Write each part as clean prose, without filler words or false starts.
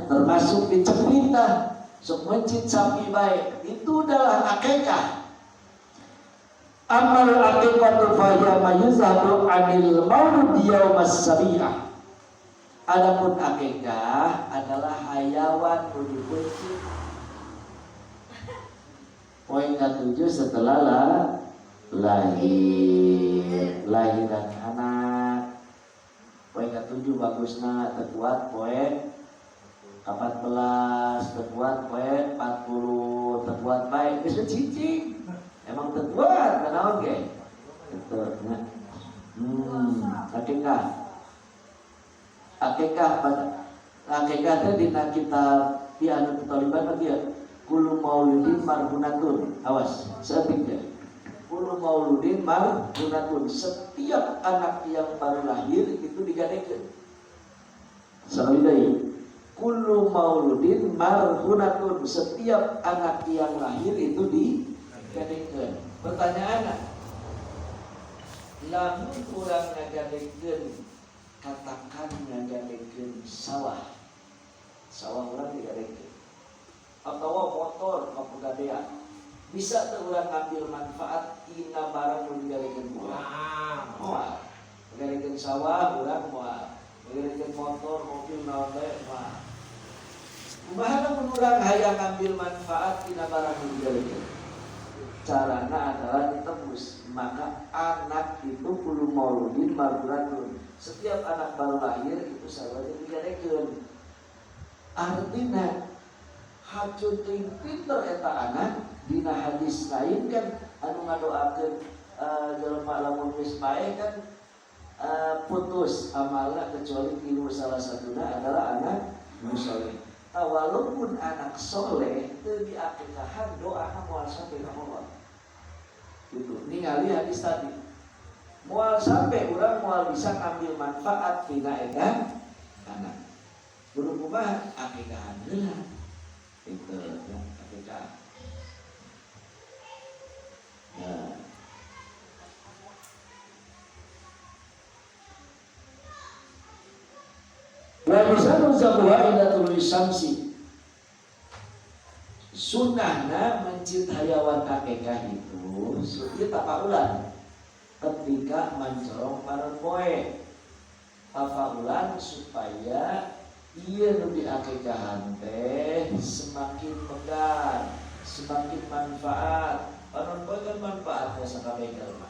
termasuk dicepit tah sok mencit sapi bae itu adalah akikah. Amal aqiqatu fa hiya ma yuzhabu anil maulud yaumas sabi'ah. Adapun akikah adalah hayawan nu dipeuncit poe katujuh setelah lahir, lahiran anak poe katujuh bagusna, teu kuat poe 14, teu kuat poe 40, teu kuat bae geus cicing. Emang teu kuat kunaon ge gitu nya. Akikah, akikah pada akikah teh dina kitab di anu Taliban mah kieu, kullu mauludin marhunatun. Awas saeutik ya, kullu mauludin marhunatun, setiap anak yang baru lahir itu digadekeun. Sekali deui, kullu mauludin marhunatun, setiap anak yang lahir itu digadekeun. Pertanyaan, lamun urang ngagadekeun, katakan ngagadekeun sawah, sawah urang digadekeun atau motor ka pegadaian, bisa teu urang ngambil manfaat tina barang nu digadekeun ku urang? Moal. Ngagadekeun sawah urang moal, ngagadekeun motor, mobil, naon bae moal. Kumaha lamun urang hayang ngambil manfaat tina barang nu digadekeun? Carana adalah ditebus. Maka anak itu kullu mauludin marhunatun, setiap anak baru lahir itu selalu digadekeun. Artinya hacu teuing pinter eta anak. Dina hadis lain kan anu ngadoakeun jelema lamun geus paeh kan putus amalna kecuali tilu, salah satunya adalah anak nu soleh. Tah, walaupun anak soleh teu diakikahan, doana moal sampai ka Allah. Gitu. Ningali hadis tadi. Moal sampai, urang moal bisa ngambil manfaat tina eta anak. Kudu kumaha? Akikahan heula. Itu ya, akikah. Nah. Wa yusanu zabha inda tulu'i syamsi. Sunnahna mencit hayawan akikah itu ieu tapaulan ketika mancorong panon poe. Tapaulan supaya ieu nu diakikahan teh semakin megar, semakin manfaat. Panon poe kan manfaat ka sakabeh jalma.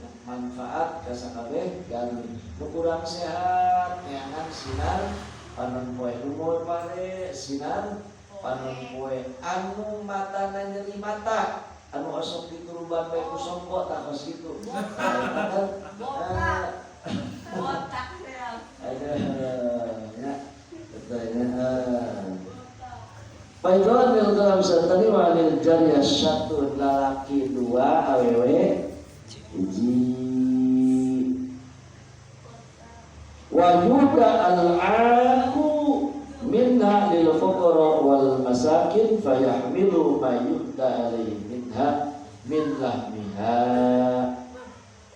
Ya, manfaat ka sakabeh jalmi. Nu kurang sehat neangan sinar panon poe, umur pare sinar panon poe, anu matana nyeri mata, anu osok dituruban bae ku songko tah kos kitu. Nah, eta kan, Botak ya. Ada ya, betul ya. Baiklah, mil kalam tadi walil jariyah satu, lalaki dua, awewe hiji. Wa yuda al-aqu minha lil fuqara wal masakin fayahmilu ma yuhda alaihi minha min lahmiha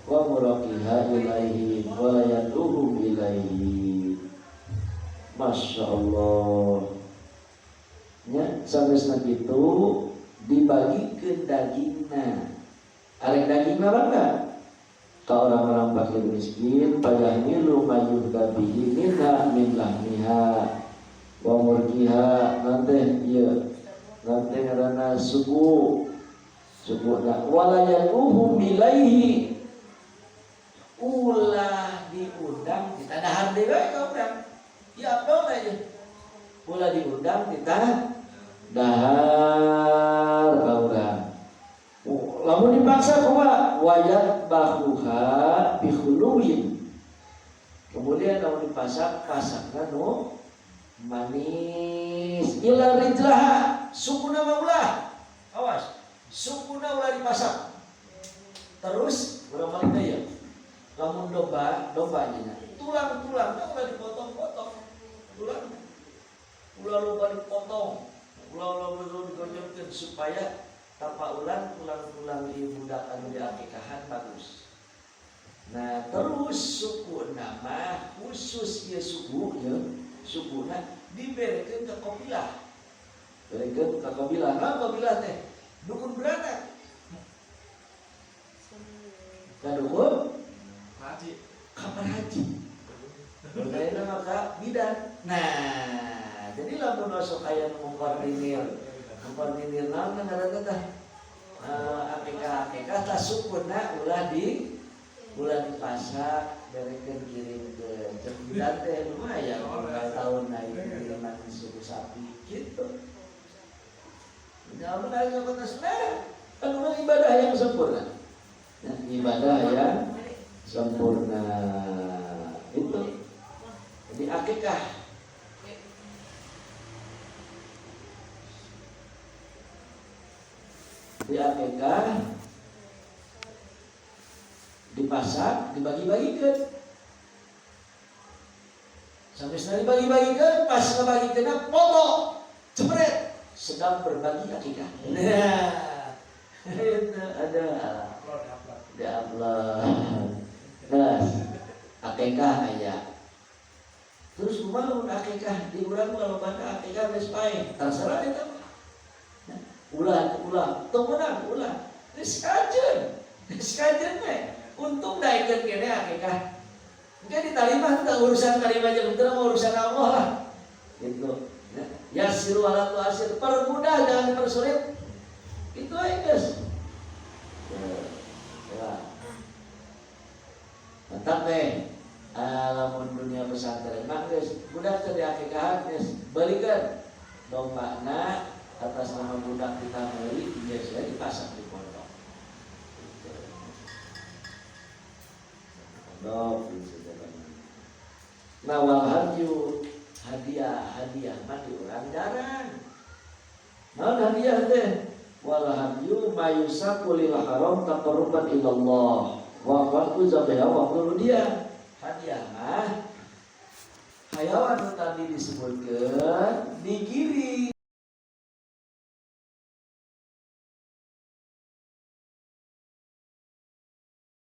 wa muraqiha ilaihi wa la yad'uhum ilaihi. Masya Allah. Ya, sampai gitu dibagikan dagingna. Arek dagingna bangga ke orang-orang fakir miskin, fayahmilu ma yuhda bihi minha min lahmiha wa murkiha, nanti iya nanti karena suku suku nah wala yaduhum ilaihi, ulah diundang kita dahar dewe ka urang ya dong aja, ulah diundang kita dahar ka urang. Lamun dipaksa kumaha? Wayat bahuha bikhuluwin, kemudian lamun dipasak, pasakna nu manis. Ila rijlaha, sukuna mah ulah, awas, sukuna ulah dipasak. Terus urang balik deui ya, lamun domba, dombanya tulang-tulangnya ulah dipotong-potong, tulang ulah loba dipotong, ulah loba digojongkeun supaya tapaulan tulang-tulang ieu budak anu diakikahan bagus. Nah, terus suku nama khusus ieu suku ya. sukuna diberekeun ka kabilah. Berekeun ka kabilah. Naon kabilah teh? Dukun beranak. Ka dukun haji. Kapan haji? Berkaitan maka bidan. Nah, jadi lamun osok aya nu mengkoordinir naon ngaranna teh? Akikah tah sukuna ulah dipasak berekeun kirim ke cek bidan teh lumayan tahun naik kiriman suku sapi gitu. Jangan kali kan ibadah yang sempurna. Nah, ibadah yang sempurna itu. Jadi akikah. Di akikah dipasak, dibagi-bagikan. Sampai sekali dibagi-bagikan, pas ngebagikan foto, jebret, sedang berbagi akikah. Nah, itu ada diupload. Nah, akikah aya. Terus kumaha mun akikah di urang mah loba akikah geus paeh, terserah eta mah. Ulah ulah, teu meunang ulah. Geus kajeun. Geus kajeun we. Untung daekeun kene akikah. Engke ditarima teu urusan tarima jeung teu urusan Allah lah. Gitu. Yassiru wala tu'assir, permudah jangan dipersulit. Itu aja guys. Ya. Mantap deh. Lamun dunia pesantren mah geus budak teh diakikahan geus balikeun dombana atas nama budak kita meuli geus we dipasang di pondok. Gitu. Pondok gitu. Nah wal hadyu hadiah mah di urang jarang. Naon hadiah teh? Wal hadyu mayusaku lil haram taqarruban ila Allah wa qad uzabiha wa qul dia. Hadiah mah hayawan tadi disebutkan digiring.